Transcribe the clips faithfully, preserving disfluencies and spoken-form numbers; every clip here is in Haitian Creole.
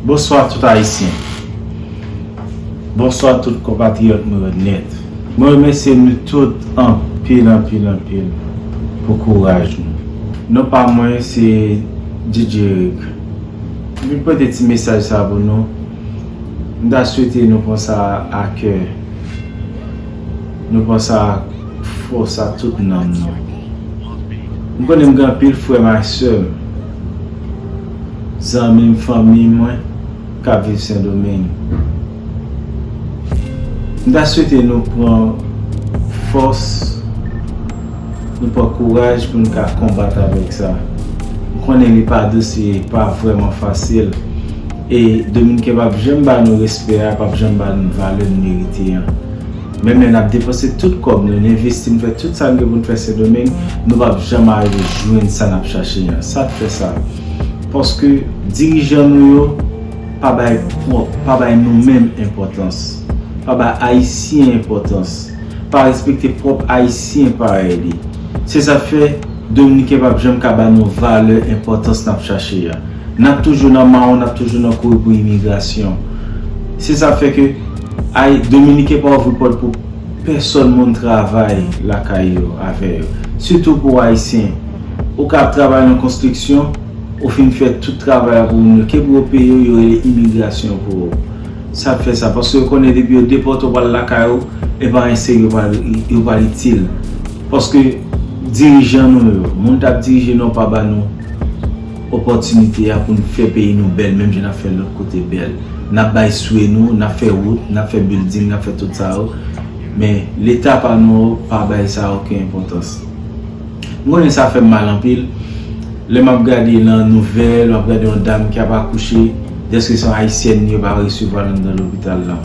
Bonswa tout Ayisyen. Bonswa tout konpatriyòt mwen yo nèt. Mwen remèsye nou tout anpil, anpil, anpil pou kouraj nou. Non pa mwen se D J Eric. M vin pote ti mesaj sa pou nou. M ta swete nou pran sa a kè. Nou pran sa ak fòs ak tout nanm nou. M konnen m gen anpil frè m ak sè m, zanmi m, fanmi mwen k ap viv Sendomeng. M ta swete nou pran fòs, nou pran kouraj pou nou ka konbat avèk sa. M konnen li pa dous, li pa vrèman fasil. E Dominiken p ap janm ba nou respè a, p ap janm ba nou valè nou merite an. Menm lè n ap depanse tout kòb nou, n envesti, n fè tout sa n gen pou n fè Sendomeng, nou p ap janm arive jwenn sa n ap chache an. Sa k fè sa? Paske dirijan nou yo pa bay pwòp, pa bay nou menm enpòtans, pa bay Ayisyen enpòtans, pa respekte pwòp Ayisyen parèy li. Se sa k fè Dominiken p ap janm ka ba nou valè, enpòtans n ap chache a. N ap toujou nan mawon, n ap toujou nan kouri pou imigrasyon. Se sa k fè ke ay, Dominiken pa ouvri pòt pou pèsòn moun travay lakay yo avè yo. Sitou pou Ayisyen. Ou ka ap travay nan konstriksyon, ou fin fè tout travay la pou moun yo. Ke pou yo peye yo, yo rele imigrasyon pou ou. Sa k fè sa? Paske yo konnen depi yo depòte w pral lakay ou, e pa anyen serye yo pral, yo pral itil. Paske dirijan nou yo, moun k ap dirije nou pa ba nou opòtinite a pou n fè peyi nou bèl, menm jan n ap fè lòt kote bèl. N ap bay swe nou, n ap fè wout, n ap fè bilding, n ap fè tout sa yo. Men Leta pa nou pa bay sa okenn enpòtans. M konnen sa fè m mal anpil. Lè m ap gade nan nouvèl, m ap gade yon dam ki ap akouche, dèske se yon Ayisyèn, yo pa resevwa l anndan lopital la.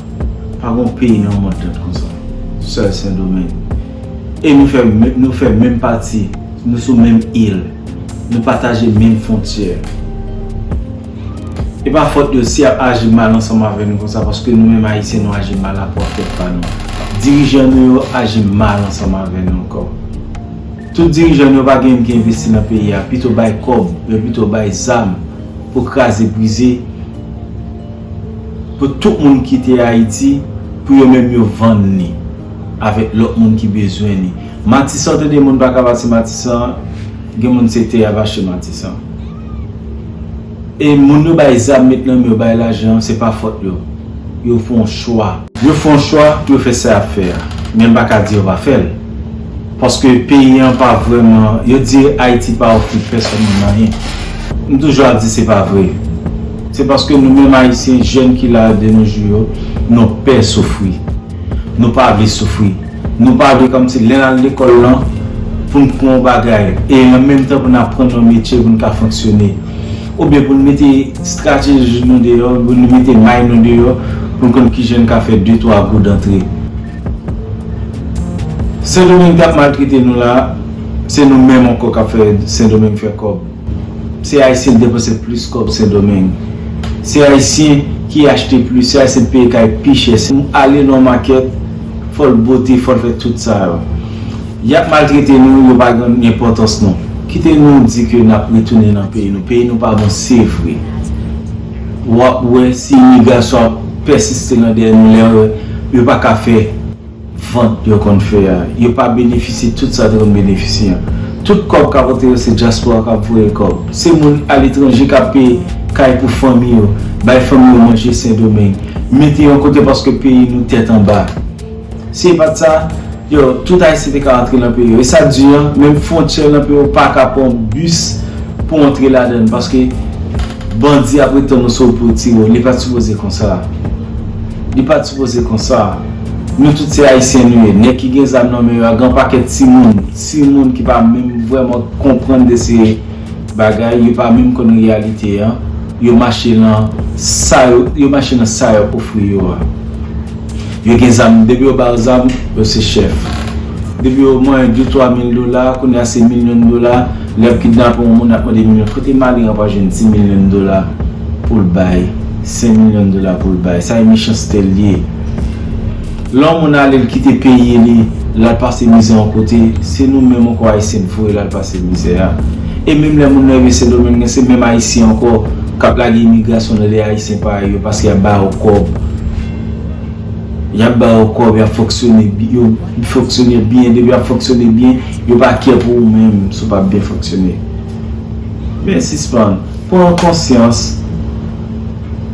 Pa gen yon peyi nan mond lan konsa. Sèl Sendomeng. E nou fè, nou fè menm pati, nou sou menm il, nou pataje menm fwontyè. E pa fòt yo si y ap aji mal ansanm avè nou konsa, paske nou menm Ayisyen nou aji mal a pwòp tèt pa nou. Dirijan nou yo aji mal ansanm avè nou ankò. Tout dirijan nou yo pa gen ki envesti nan peyi a, pito bay kòb, yo pito bay zam pou kraze brize, pou tout moun kite Ayiti, pou yo menm yo vann li avèk lòt moun ki bezwen li. Matisan, w tande moun pa ka pase Matisan, gen moun se tè y ap achte Matisan. E moun yo bay zam, met nan men yo, bay lajan, se pa fòt yo. Yo fè yon chwa. Yo fè yon chwa pou yo fè sa y ap fè a. Men m pa ka di yo pa fè l. Paske peyi an pa vrèman, yo di Ayiti pa ofri pèsonn moun anyen. M toujou ap di se pa vre. Se paske nou menm Ayisyen, jèn ki la de nos jours yo, nou pè soufri. Nou pa vle soufri. Nou pa vle kòmsi lè n al lekòl lan, pou n pran yon bagay, e an menm tan pou n aprann yon metye pou n ka fonksyone. Oubyen pou n mete estrateji nou deyò, pou n mete may nou deyò, pou n konn kijan n ka fè de twa goud antre. Sendomeng t ap maltrete nou la, se nou menm ankò k ap fè Sendomeng fè kòb. Se Ayisyen k depanse plis kòb Sendomeng. Se Ayisyen ki achte plis, se Ayisyen k peye kay pi chè. Si nou ale nan yon makèt, fò l bote, fò l fè tout sa yo. Y ap maltrete nou, yo pa gen enpòtans nou. Kite nou di ke n ap retounen nan peyi nou. Peyi nou pa bon, se vre. W ap wè si imigrasyon ap pèsiste nan dèyè nou lè yo pa ka fè vant yo konn fè a. Yo pa benefisye tout sa yo te konn benefisye an. Tout kòb k ap antre yo, se dyaspora k ap voye kòb. Se moun aletranje k ap peye kay pou fanmi yo, bay fanmi yo manje Sendomeng. Mete yo yon kote paske peyi nou tèt anba. Si e pa t sa, yo, tout Ayisyen te ka rantre nan peyi yo. E sa di an, menm fwontyè nan peyi yo pa ka pran bis pou antre ladan l, paske bandi ap ret tann ou sou pou yo tire w. Li pa t sipoze konsa. Li pa t sipoze konsa. Nou tout se Ayisyen nou ye. Nèg ki gen zam nan men yo a, gen yon pakèt timoun, timoun ki pa menm vrèman konprann de se bagay, yo pa menm konn reyalite an, yo mache nan sa yo, yo mache nan sa yo ofri yo a. Yo gen zam, depi yo ba yo zam, yo se chèf. Depi yo manyen de twa mil dola, kounye a se milyon dola, lè yo kidnape yon moun, y ap mande milyon. Kote Maliren pa jwenn dis milyon dola pou l bay, senk milyon dola pou l bay? Sa e mechanste l ye. Lè yon moun ale, l kite peyi li, l al pase mizè yon kote, se nou menm ankò Ayisyen k voye l al pase mizè a. E menm lè moun nan rive Sendomeng, se menm Ayisyen ankò k ap lage imigrasyon nan de Ayisyen parèy yo paske y ap ba yo kòb. Y ap ba yo kòb, y ap fonksyone bi- yo fonksyone byen. Depi y ap fonksyone byen, yo pa kè pou ou menm si w p ap byen fonksyone. Men sispann. Pran konsyans.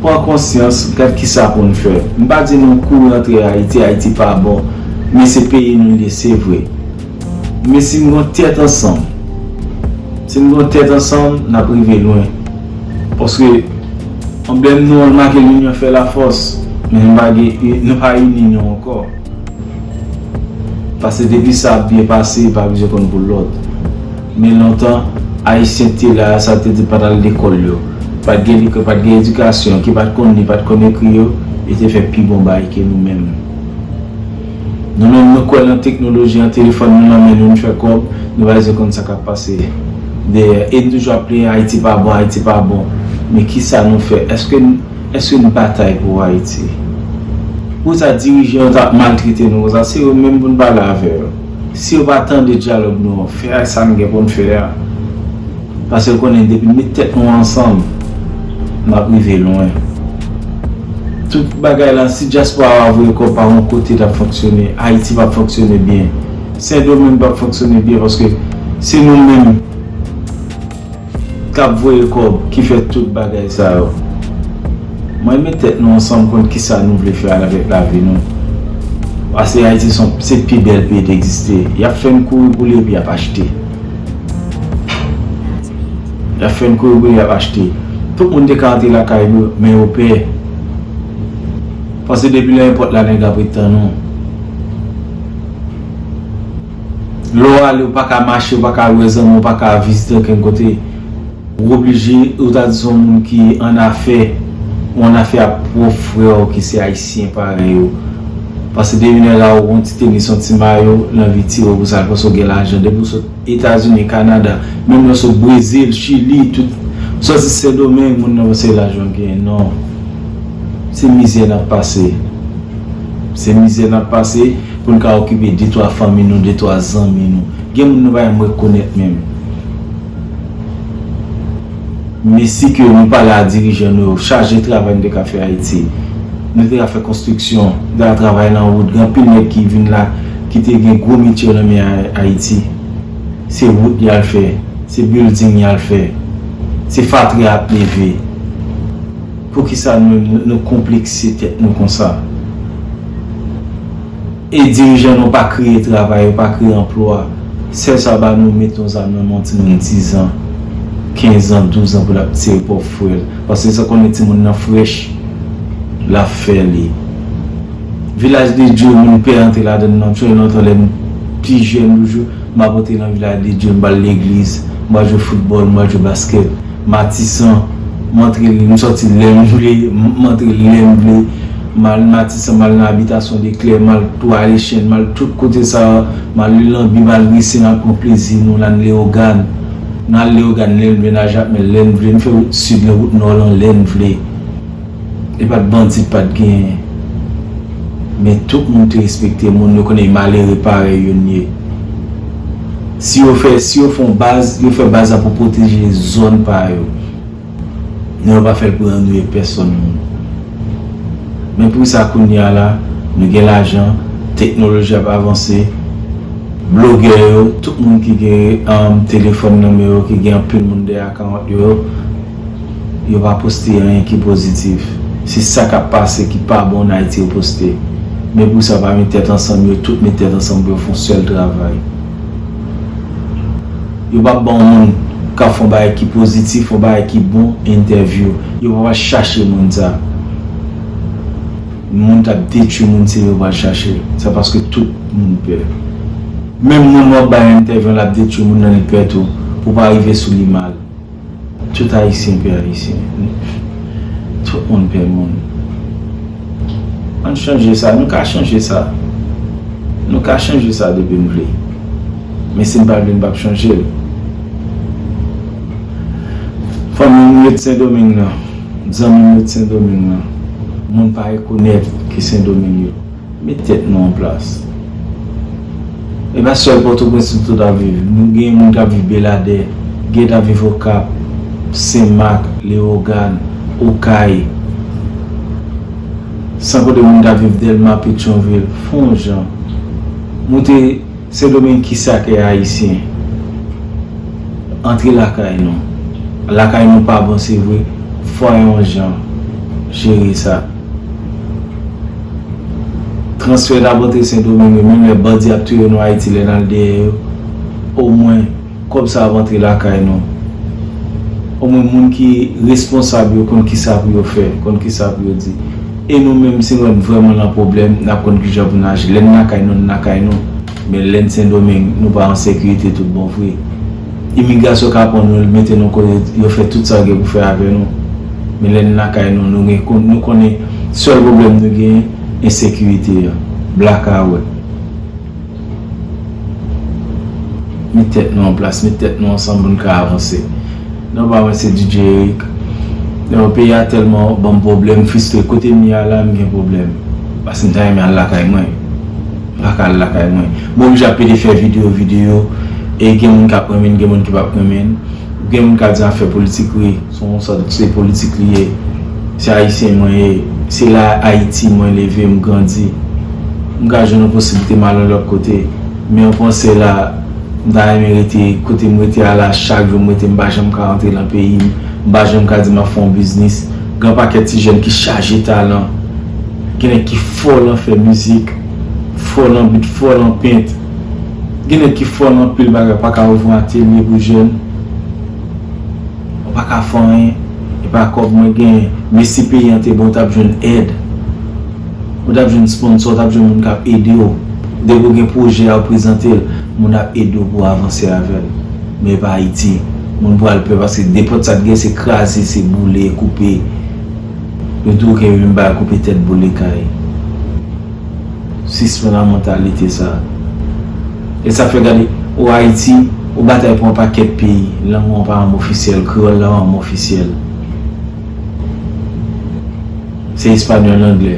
Pran konsyans, gad kisa pou n fè. M pa di nou kouri antre Ayiti, Ayiti pa bon. Men se peyi nou l ye, se vre. Men si n gon tèt ansanm, si n gon tèt ansanm, n ap rive lwen. Paske anblèm nou an make l'union fait la force. Men nou pa gen, nou pa ini nou ankò. Paske depi sa ap byen pase, pa bezwen konn pou lòt. Men lontan, Ayisyen ki te la, sa te di pa t al lekòl yo, pa t gen lekòl, pa t gen edikasyon, ki pa t konn li, pa t konn ekri yo, yo te fè pi bon bagay ke nou menm. Nou menm, nou kwè nan teknoloji an, telefòn nou nan men nou, nou fè kòb, nou pa bezwen konn sa k ap pase dèyè. E n toujou ap plenyen Ayiti pa bon, Ayiti pa bon. Men kisa nou fè? Èske n, èske n batay pou Ayiti? Pou sa dirijan yo t ap maltrete nou konsa, se yo menm pou n pale avè yo. Si yo pa tande dyalòg nou an, fè sa n gen pou n fè a. Paske yo konnen depi n met tèt nou ansanm, n ap rive lwen. Tout bagay la, si dyaspora a voye kòb pa yon kote, t ap fonksyone. Ayiti p ap fonksyone byen. Sendomeng p ap fonksyone byen paske se nou menm k ap voye kòb ki fè tout bagay sa yo. Mwen met tèt nou ansanm konn kisa nou vle fè avèk lavi nou. Paske Ayiti se yon, se pi bèl peyi ki egziste. Y ap fè n kouri pou li epi y ap achte. Y ap fè n kouri pou y ap achte. Tout moun te ka antre lakay yo, men yo pè. Paske depi lè enpòt la nèg ap ret tann ou. Lè w ale, ou pa ka mache, ou pa ka wè zanmi, ou pa ka vizite okenn kote. Ou oblije, ou ta di se yon moun ki an afè, ou an afè ak pwòp frè w ki se ayisyen parèy ou. Paske depi lè la, ou gon ti tenis, yon ti mayo, l anvi tire w pou sa, l panse w gen lajan. Depi w sot Etazini, Kanada, menm lè w sot Brezil, Chili, tout, sòti Sendomeng, moun nan panse lajan w genyen. Non. Se mizè n ap pase. Se mizè n ap pase pou n ka okipe de twa fanmi nou, de twa zanmi nou. Gen moun nou pa menm rekonèt menm. Men si ke nou pale a dirijan nou yo, chaje travay nou te ka fè Ayiti. Nou te ka fè konstriksyon, nou te ka travay nan wout. Gen anpil nèg ki vin la, ki te gen gwo metye yo nan men Ay-, Ayiti. Se wout y al fè, se building y al fè, se fatra y ap leve. Poukisa nou, nou, nou konplekse tèt nou konsa? E dirijan nou pa kreye travay, yo pa kreye anplwa. Sèl sa ba nou met yon zam nan men yon timoun diz an, kenz an, douz an pou l ap tire pwòp frè l. Paske sa konnen timoun nan frèch, l ap fè li. Vilaj de Dye, moun pè antre ladan l nan. Trè lontan lè m pi jèn toujou, m ap antre nan Vilaj de Dye, m ba l legliz, m ba l jwe foutbòl, m ba l jwe baskèt. Matisan, m antre, m sòti lè m vle, m antre lè m vle. M al Matisan, m al nan abitasyon Leklè, m al Twa Lechèn, m al tout kote sa yo, m al Lelanbi, m al Risen, m al pran plezi nou, n al Leyogàn. N al Leyogàn lè n vle, n al Jakmèl lè n vle, n fè wout sid lan, wout nò lan lè n vle. E pa t bandi k pa t genyen. Men tout moun te respekte moun, yo konnen e malere parèy yo n ye. Si yo fè, si yo fè yon baz, yo fè baz la pou pwoteje zòn pa yo. Men yo pa fè l pou annuiye pèsonn moun. Men pou sa kounye a la, nou gen lajan, teknoloji ap avanse, blogè yo, tout moun ki gen, um, telefòn nan men yo, ki gen anpil moun dèyè akawont yo, yo pa poste anyen ki pozitif. Se sa k ap pase ki pa bon an Ayiti yo poste. Men pou sa pa met tèt ansanm, yo tout met tèt ansanm pou yo fè yon sèl travay. Yo p ap ban yon moun k ap fè yon bagay ki pozitif, yon bagay ki bon, entèvyou. Yo p ap al chache moun sa. Moun k ap detwi moun, se yo pral chache. Se paske tout moun pè. Menm moun w ap bay entèvyou an, l ap detwi moun nan, li pè tou, pou w pa rive sou li mal. Tout Ayisyen pè Ayisyen. Tout moun pè moun. Ann chanje sa, nou ka chanje sa. Nou ka chanje sa depi n vle. Men si n pa vle, n p ap chanje l. Fanmi m ret Sendomeng nan. Zanmi m ret Sendomeng nan. Moun pa rekonèt ki Sendomeng yo. Met tèt nou an plas. E pa sèl Pòtoprens nou tout ap viv. Nou gen moun k ap viv Beladè, gen k ap viv Okap. Senmak, Lewogàn, Okay, san konte moun k ap viv Dèlma, Petyonvil, fè yon jan. Moute Sendomeng, kisa k ayisyen? Antre lakay nou. Lakay nou pa bon, se vre. Fè yon jan jere sa. Transfè n ap antre Sendomeng yo, menm lè bandi ap touye nou Ayiti, lè n al dèyè yo, omwen kòb sa ap antre lakay nou. Omwen moun ki responsab yo konn kisa pou yo fè, konn kisa pou yo di. E nou menm, si nou wè n vrèman nan pwoblèm, n ap konn kijan pou n aji. Lè n lakay nou, n lakay nou. Men lè n Sendomeng, nou pa an sekirite tout bon vre. Imigrasyon ka pran nou, mete nou kote, yo fè tout sa yo gen pou fè avè nou. Men lè n lakay nou, nou gen, nou konnen sèl pwoblèm nou genyen, ensekirite an. Blakawòt. Met tèt nou an plas, met tèt nou ansanm pou n ka avanse. Non, pa mwen, se D J Eric. Yo, peyi a tèlman ban m pwoblèm, m fristre. Kote m ye a la, m gen pwoblèm. Paske m ta renmen al lakay mwen. M pa ka al lakay mwen. M oblije ap pede fè videyo, videyo. E gen moun k ap renmen l, gen moun ki p ap renmen l. Gen moun ka di afè politik, wi, se yon sòt, se politik li ye. Se ayisyen mwen ye. Se la Ayiti mwen leve, m grandi. M ka jwenn yon posiblite m al yon lòt kote. Men yon panse la, m ta renmen rete kote m rete a la, chak jou m rete, m pa janm ka rantre nan peyi m, m pa janm ka di m ap fè yon biznis. Gen yon pakèt ti jèn ki chaje talan. Gen nèg ki fò lan fè mizik, fò lan bit, fò lan pent. Gen nèg ki fò nan anpil bagay, pa ka ouvri atelye pou jèn. Ou pa ka fè anyen. E pa kòb mwen genyen. Men si peyi an te bon, w t ap jwenn èd. Ou t ap jwenn sponsò, w t ap jwenn moun k ap ede w. Depi w gen pwojè a, w prezante l, moun ap ede w pou w avanse avè l. Men e pa Ayiti. Moun pral pè paske nenpòt sa t gen, se kraze, se boule, koupe. Yo di w ke menm bagay koupe tèt, boule kay. Sispann ak mantalite sa. E sa fè gade, ou Ayiti, ou batay pou yon pakèt peyi, lang ou an pa yon ofisyèl, kreyòl la yon ofisyèl. Se espanyòl, anglè.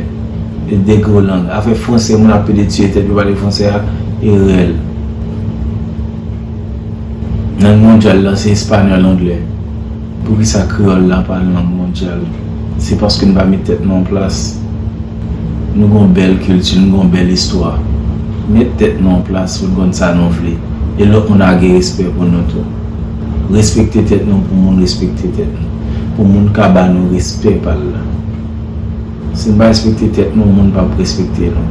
E de gwo lang. Afè fransè, moun ap pede tiye tèt yo pale fransè a, e rèl. Lang mondyal la, se espanyòl, anglè. Poukisa kreyòl la pa lang mondyal? Se paske n pa met tèt nou an plas. Nou gon bèl kilti, nou gon bèl istwa. Met tèt nou an plas pou n konn sa nou vle. E lòt moun a gen respè pou nou tou. Respekte tèt nou pou moun respekte tèt nou. Pou moun ka ba nou respè pa l la. Si n pa respekte tèt nou, moun p ap respekte nou.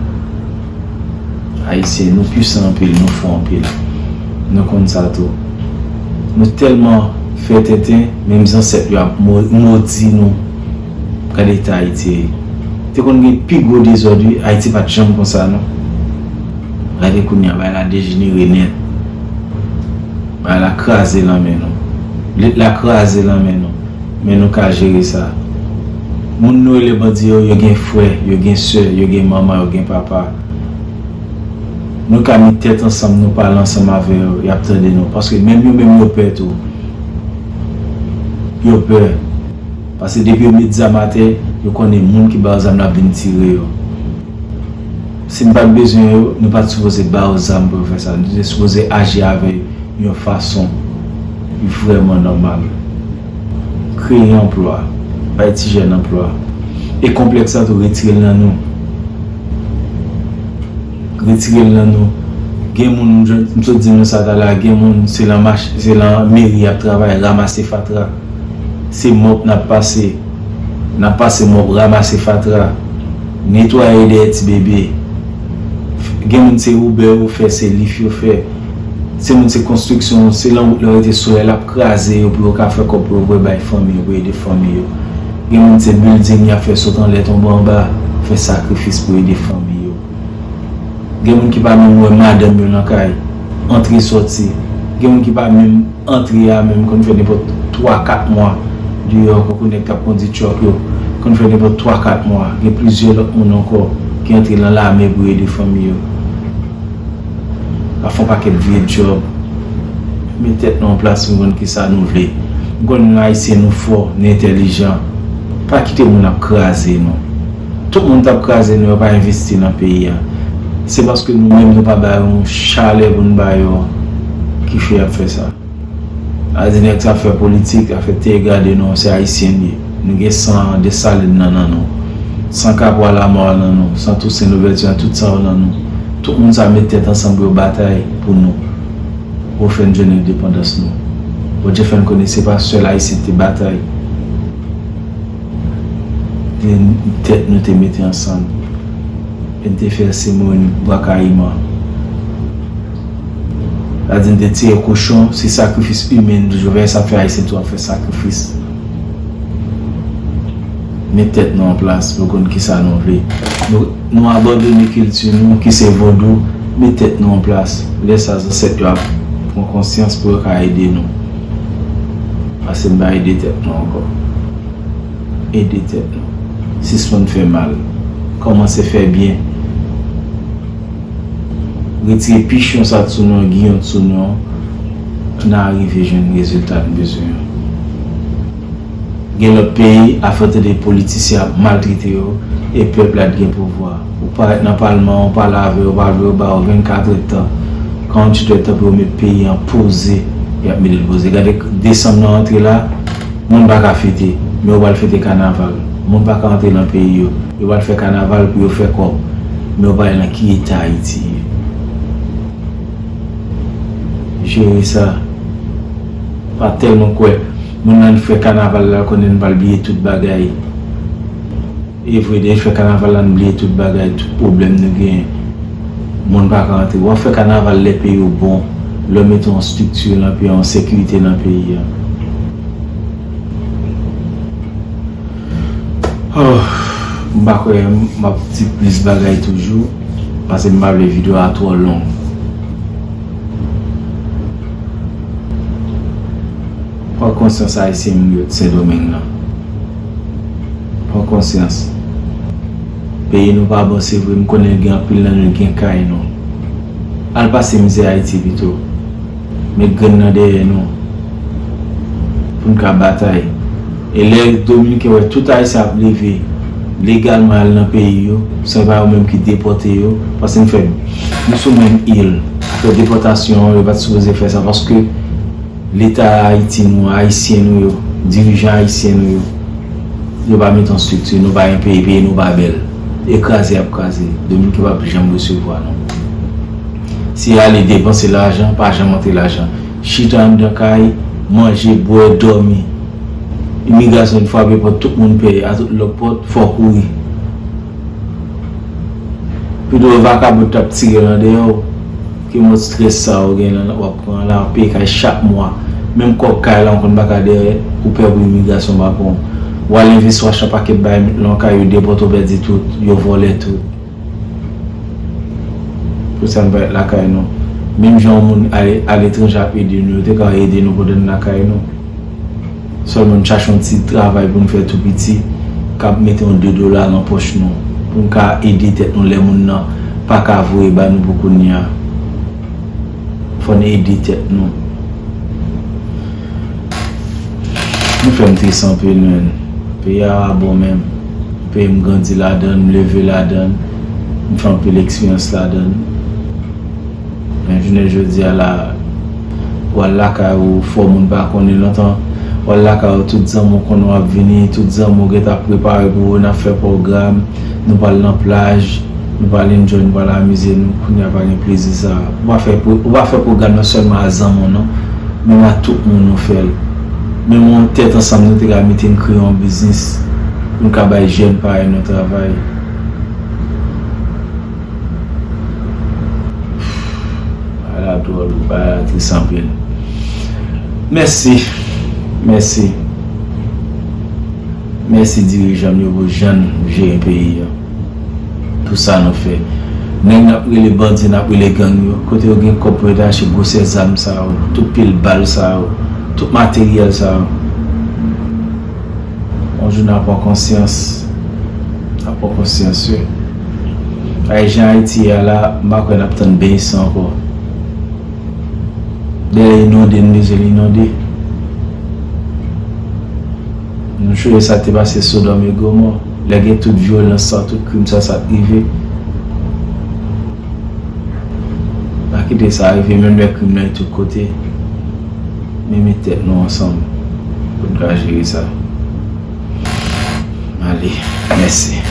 Ayisyen, nou pwisan anpil, nou fò anpil. Nou konn sa tou. Nou tèlman fè tenten, menm zansèt yo ap mo- modi nou. Gade eta Ayiti ye. Te konn gen pi gwo dezòd, wi. Ayiti pa t janm konsa, non. Gade kounye a, bagay la dejenere nèt. Bagay la kraze nan men nou. Lit la kraze nan men nou. Men nou ka jere sa. Moun nou rele bandi yo, yo gen frè, yo gen sè, yo gen manman, yo gen papa. Nou ka met tèt ansanm, nou pale ansanm avè yo, y ap tande nou. Paske menm yo menm yo pè tou. Yo pè. Paske depi yo met zam atè, yo konnen moun ki ba yo zam nan ap vin tire yo. Si n pa t bezwen yo, nou pa t sipoze ba yo zam pou yo fè sa. Nou te sipoze aji avè yo yon fason ki vrèman nòmal. Kreye anplwa, bay ti jèn anplwa. E konplèks sa tou, retire l nan nou. Retire l nan nou. Gen moun, m sot di nou sa talè a, gen moun se lan mach, se lan meri y ap travay, ranmase fatra. Se mòp n ap pase. N ap pase mòp, ranmase fatra, netwaye dèyè ti bebe. Gen moun se Uber yo fè, se Lyft yo fè. Se moun se konstriksyon, se lan wout la yo rete, solèy la ap kraze yo pou yo ka fè kòb pou yo voye bay fanmi yo, pou ede fanmi yo. Gen moun se building y ap fè, sot anlè tonbe anba, fè sakrifis pou ede fanmi yo. Gen moun ki pa menm wè madanm yo nan kay, antre sòti. Gen moun ki pa menm antre a menm, konn fè nenpòt twa kat mwa deyò, konko nèg k ap kondi truck yo, konn fè nenpòt twa kat mwa. Gen plizyè lòt moun ankò ki antre lan lame pou ede fanmi yo. Ap fè yon pakèt vye djòb. Met tèt nou an plas, nou konn kisa nou vle. M konn nou Ayisyen, nou fò, nou entèlijan. Pa kite moun ap kraze nou. Tout moun t ap kraze nou, yo pa envesti nan peyi a. Se paske nou menm nou pa ba yo yon chalè pou n ba yo ki fè y ap fè sa. A di nèg sa ap fè politik, ap fè teye gade nou, se Ayisyen n ye. Nou gen san Desalin nan nan nou. San Kapwa Lamò a nan nou. San Tousen Louvèti a, tout sa yo nan nou. Tout moun sa met tèt ansanm pou yo batay pou nou. Pou fè n jwenn endepandans nou. Bondye fè n konnen se pa sèl Ayisyen ki te batay. Tèt nou te mete ansanm. E n te fè seremoni Bwa Kayiman. Sa di n te tiye kochon, se sakrifis imen, nou toujou fè sa, fè Ayisyen tou ap fè sakrifis. Met tèt nou an plas pou konn kisa nou vle. Nou, nou abandone kilti nou ki se vodou, met tèt nou an plas. Lè sa zansèt yo ap pran konsyans pou yo ka ede nou. Pase n pa ede tèt nou ankò. Ede tèt nou. Sispann fè mal. Kòmanse fè byen. Retire pichon sa t sou nou an, giyon t sou nou an, n a rive jwenn rezilta n bezwen an. Gen lòt peyi, afè tande politisyen ap maltrete yo, e pèp la t gen pouvwa. Ou parèt nan palman, ou pale avè yo, ou pa vle yo ba w vennkat èdtan, karanntuit èdtan pou yo met peyi an poze, y ap mete l poze. Gade desanm nan rantre la, moun pa ka fete, men yo pral fete kanaval. Moun pa ka antre nan peyi yo, yo pral fè kanaval pou yo fè kòb, men yo pa wè nan ki eta Ayiti ye. Jere sa. Pa tèlman kwè. Moun nan fè kanaval la, konnen n pral bliye tout bagay. E vre, depi fè kanaval la, n bliye tout bagay, tout pwoblèm nou genyen. Moun pa ka antre. W ap fè kanaval lè peyi w bon, lè w mete yon estrikti nan peyi, yon sekirite nan peyi a. Oh, m pa kwè m ap di plis bagay toujou, paske m pa vle videyo a twò long. Pran konsyans, Ayisyen m yo Sendomeng nan. Pran konsyans. Peyi nou pa bon, se vre, m konnen gen anpil nan nou gen kay nou. Al pase mizè Ayiti pito. Met grenn nan dèyè nou. Pou n ka batay. E lè Dominiken wè tout Ayisyen ap leve legalman al nan peyi yo, se pa yo menm ki depòte yo, paske n fè, nou sou menm il. Fè depòtasyon an, yo pa t sipoze fè sa, paske Leta Ayiti nou, Ayisyen nou yo, dirijan ayisyen nou yo, yo pa met yon estrikti, nou pa gen peyi, peyi nou pa bèl. E kraze y ap kraze. Dominiken p ap janm resevwa nou. Se ale depanse lajan, pa janm antre lajan. Chita anndan kay, manje, bwè, dòmi. Imigrasyon frape pòt, tout moun pè, a tout lòk pòt, fò w kouri. Pito vakabon t ap tire l andeyò w, ke mòd estrès sa w gen nan w ap pran la, w ap peye kay chak mwa. Menm kòb kay la, w konn pa ka dèyè, ou pè pou imigrasyon pa pran w. W al envesti, w achte yon pakèt bagay, met nan yon kay, yo depòte w, pèdi tout, yo vòlè tout. Pou sa n pa ret lakay nou. Menm jan yon moun ale, aletranje ap ede nou, yo te ka ede nou pandan n lakay nou. Sèlman n chache yon ti travay pou n fè tou piti, k ap mete yon de dola nan pòch nou, pou n ka ede tèt nou lè moun nan pa ka voye ba nou pou kounye a. Fò n ede tèt nou. Nou fè m tris anpil, menn. Peyi a pa bon menm. Peyi m grandi ladan l, m leve ladan l, m fè anpil eksperyans ladan l. Men jounen jodi a la, w al lakay ou, fò moun pa konnen lontan. W al lakay ou, tout zanmi w konnen w ap vini, tout zanmi w gentan ap prepare pou ou, n ap fè pwogram, nou pral nan plaj, nou pral enjoy, nou pral amize nou, kounye a pa gen plezi sa. Ou pa fè, ou pa fè pwogram nan sèlman a zanmi w non, menm a tout moun nou fè l. Menm yon tèt ansanm nou te ka mete n kreye yon biznis, pou n ka bay jèn parèy nou travay. Bagay la dwòl, bagay la tris anpil. Mèsi. Mèsi. Mèsi dirijan m yo pou jan n jere peyi a. Pou sa nou fè. Nèg n ap rele bandi, n ap rele gang yo, kote yo gen kòb pou yo te achte gwosè zam sa yo, tout pil bal sa yo, tout materyèl sa yo? Yon jou n a pran konsyans. N a pran konsyans, wi. Ay, jan Ayiti ye a la, m pa kwè n ap tann benyen san ankò. Dèyè inonde, n bezwen l inonde. Nou sonje sa k te pase Sodòm e Gomò. Lè gen tout vyolans sa, tout krim sa, sa t rive. Pa kite sa rive, menm lè krim nan tout kote. Men met tèt nou ansanm pou n ka jere sa. Ale, mèsi.